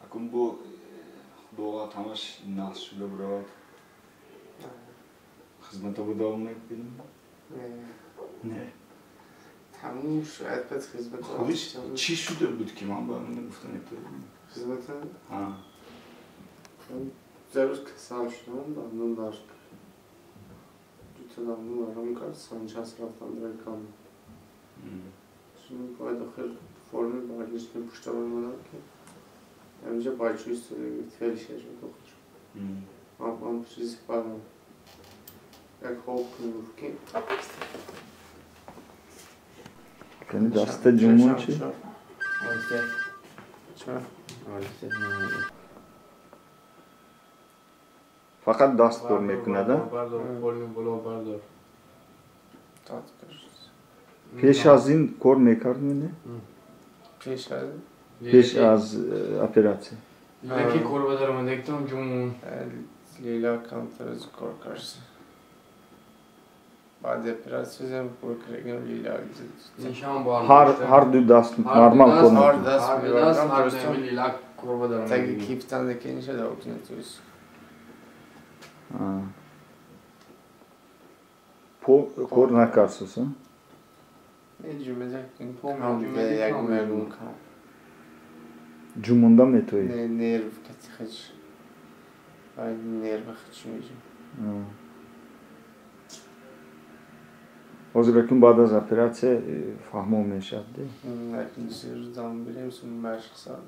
Акун бо худоат ҳамаш нақс шуда биравад, хизмата бо давом мекунӣ? Не, тамом шояд баъд хизмат. Худиш чӣ шуда буд, ки ман ба гуфта метавонам? Хизмата рӯз касал шудам, дандон дард кард, дута дандон варам кард, санчас рафтам дар кам. Бояд охир форми больничный пушта баромадам, ки ҳаминҷа бачӯи фельдшер доктор ман чизи бадам як хоб гуфт, ки Кани даста ҷумон чи? Чаро? Фақат даст кор мекунад? Бардор. Пеш аз ин кор мекард, не? Пеш аз Пеш аз оператсия. Леки кор бадаромадектон ҷумон. Лила камтар аз кор кард. Баъди оператсия кор кардем лила. Ҳар ду даст нормал кор Ҳар мекунад? Даст мебардам, просто лила кор бадаромад. Таги кифтан ки нишада окна то есть. По кор накард суса? Не, ҷумеда По кам ҷумеда як кам. Мегум кам. Ҷумонда метоӣ? Не, нерв кати хач. Ай, нерва хач меҷум. Ҳозир акун баъд аз оператсия фаҳмо мешавад, де? Акун 3 рӯз дам бирем, сум машқ сар.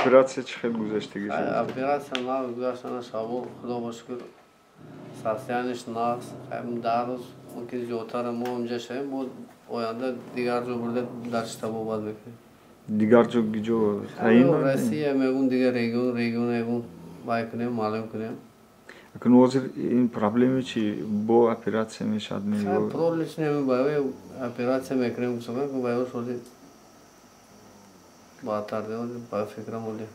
Оператсия чӣ хел гузаштагӣ шуд? Оператсия нағз гузаштана, шабо, худо ба шукр, состояние ш нағз. 10 рӯз мумкин зиёдтара мо инҷа шавем, бо оянда дигар ҷо бурда дар табобат мекунем. Дигар ҷо гиҷо таъин? Россия мегун, дигар регион мегун, вай кунем, маълум кунем. Акун ҳозир ин проблеми чи, бо оператсия мешавад? Проличне баёи оператсия мекунем, баё шоди баъдтар, ба фикрам, оли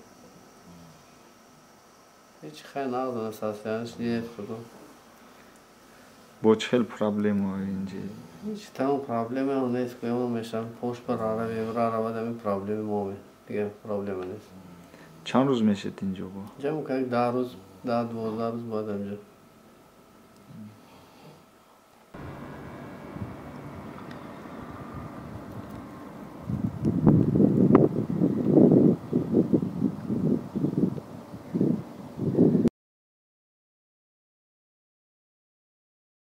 ҳеҷ хай нағз состояние ш дидед худо. Бо чӣ хел проблема инҷи? Ҳеҷ тамом проблема нест, гӯям мешавам, пош ба раравад, ҳамин проблеми мо, дигар проблема нест. Чанд рӯз мешед инҷо бо? Инҷа мумкин як 10 рӯз, 10-12 рӯз бояд инҷа.